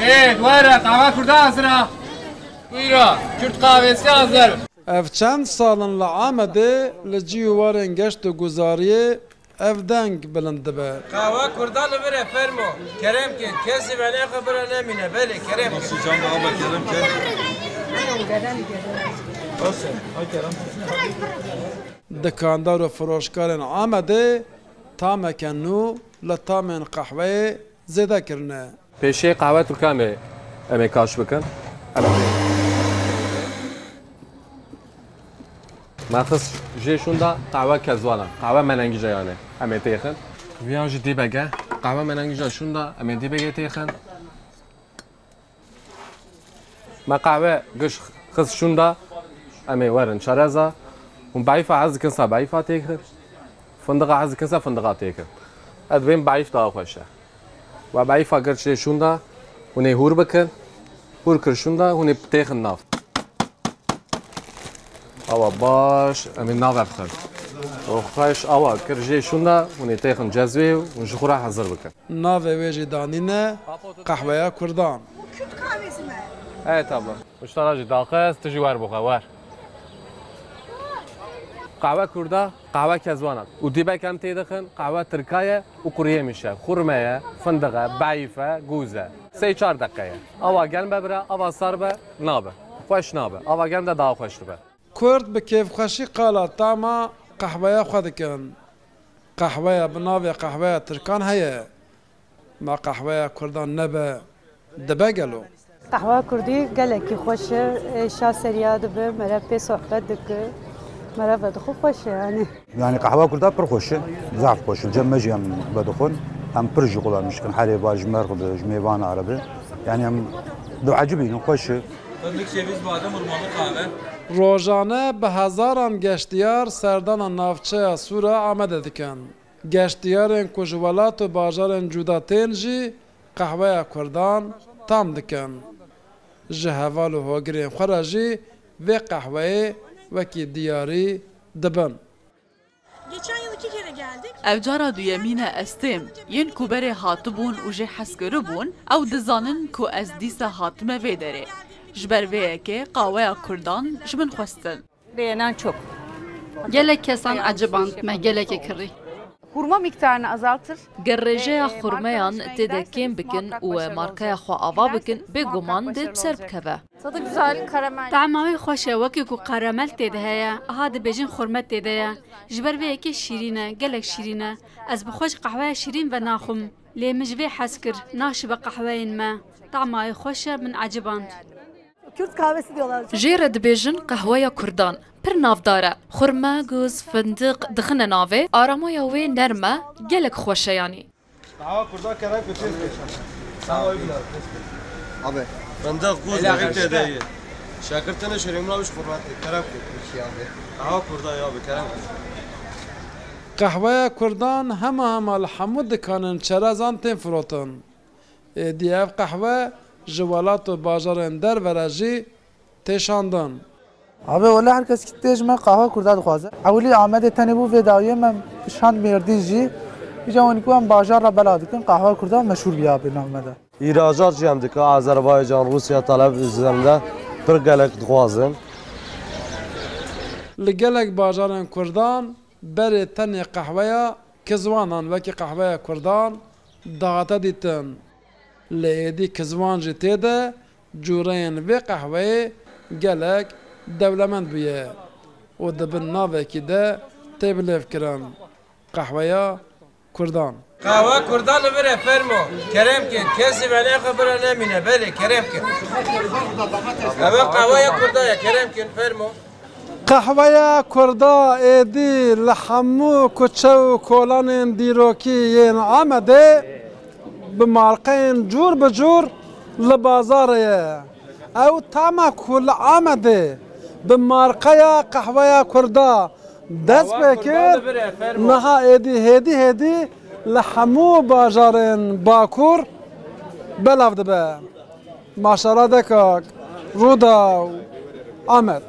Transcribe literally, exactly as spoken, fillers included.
Evet, were, qehwe Kurda hazir e. Buyurun, Kürt kahvesi hazır. Ev çend sal in li Amedê li cih û warên geşt û guzariyê ev deng bilind dibe. Qehwe Kurda li vir e, fermo. Kerem kin, kesî venê xwe bira nemîne. Belê, kerem kin. Nasıl can daha kerem kin. Olsun, ay kerem. Dikandar û firoşkarên Amedê tameke nû li tamên qehweyê zêde kirine. Pêşiyê qehwe Tirkan em ê, em ê kaş bikin. Em ê. Me xist jê şûnda qehwe Kezwana, qehwe menengîja yanê. Em ê têxin. Viyan jî dîbege. Qehwe menengîja şûnda, em ê dîbegê têxin. Me qehwe giş xist şûnda, em ê werin çereza. Hûn beyfa hez dikin sa beyfa têkin. Findiqa hez dikin sa findiqa têkin. Ez dibêm beyf daha xweş e. We beyfa girt jê şûnda, hûn ê hûr bikin. Hûr kir şûnda, hûn ê têxin nav. Awa baş, em ê nave bixin. Û xweş awa kir jê şûnda, hûn ê têxin cezwê û hûn ji xwe re hezir bikin. Navê wê jî danîne qehweya Kurdan. Kürt kahvesi mi? Evet abla. Uştara jî daxist, tu jî wer bixwe, wer. Qehwe Kurda, qehwe Kezwana. Û dîbek em tê dixin, qehwe Tirka ye û quriyê mişe. Xurme ye, findiq e, beyf e, gûz e. Sê çar deqe ye. Awa germ be bira, awa sar be, nabe. Xweş nabe. Awa germ de daha xweş dibe. Kurd bi kêfxweşî qala tama qehweya xwe dikin. Qehweya bi navê qehweya Tirkan heye. Ma qehweya Kurdan nebe, dibe gelo? Qehwa Kurdî gelekî xweş e. Ê, şa seriya dibe, mere pê sohbet dike, mere vedixwe xweş e yanî. Yanî qehwa Kurda pir xweş e. Zaf xweş e. Cem me jî em vedixwin. Em pir jî xulamîş dikin. Herê bar ji merx be, ji mêvan are be. Yanî em diecibînin, xweş e. Fındık, ceviz, badem, hurmalı kahve. Rojane bi hezaran geştiyar serdana navçeya Sûra Amedê dikin. Geştiyarên ku ji welat û bajarên cuda tên jî qehweya Kurdan tam dikin. Ji heval û hogirên xwe re jî vê qehweyê wekî diyarî dibin. Geçen yıl iki kere geldik. Ev cara duyemîn e ez têm. Yên ku berê hatibûn û jê hez kiribûn, ew dizanin ku ez dîsa hatime vê derê. Ji ber vê yekê qahweya Kurdan ji min xwestin. Beğenen çok. Gelek kesan eciband me, gelekê kirî. Hurma miktarını azaltır. Ger rêjeya xurmeyan tê de kêm bikin û markaya xwe ava bikin, bêguman dê bi ser bikeve. Tadı güzel, karamel. Tahma wê xweş e, wekî ku karamel tê de heye, aha dibêjin xurme tê de ye. Ji ber vê yekê şîrîn e, gelek şîrîn e. Ez bi xwe jî qehweya şîrîn venaxwim. Lê min ji vê hez kir, naşibe qehweyên me. Tahma wê xweş e, min eciband. Kürt kahvesi diyorlar. Jê re dibêjin qehweya Kurdan. Pir navdar e. Xurme, guz, findiq dixine navê. Aramaya wê nerm e, gelek xweş e yanî. Qehwa Kurda kerem ku têz kir. Abi. Fındık, guz, Helal gibi olsun. Tê de ye. Şakir tene şirîn, mına üç kurban tê, kerem kir. Peki abi. Qehwa Kurda ya bi kerem kir. Qehweya Kurdan hema hema li hemû dikanên çerezan tên firotin. Êdî ev qehwe ji welat û bajarên derve re jî tê şandin. Abi, wele her kes ki tê ji me qahwa Kurda dixwaze. Ewilî Amedê tenê bû, vê dawiyê me şand Mêrdîn jî. Îca hûn ku em bajar re bela dikin, qahwa Kurda meşhûr bî abi nav me de. Îhracat jî em dikin, Azerbaycan, Rûsya, talep üzerinde pir gelek dixwazin. Li gelek bajarên Kurdan berê tenê qehweya Kizwanan wekî qehweya Kurdan dihate dîtin. Lê êdî Kizwan jî tê de cûreyên vê qehweyê gelek dewlemend bûye û di bin navekî de tê bilêvkirin, qehweya Kurdan. Qehwa Kurdan li vir e, fermo. Kerem kin, kesî venê xwe bira nemîne. Belê, kerem kin. Eve qehweya Kurda ye, kerem kin, fermo. Qehweya Kurda êdî li hemû kuçe û kolanên dîrokî yên Amedê bi marqeyên cûr bi cûr li bazarê ye. Ew tama ku li Amedê bi marqeya qehweya Kurda dest pê kir, niha êdî hêdî hêdî li hemû bajarên Bakur belav dibe. Maşala dekak, Rûdaw, Amed.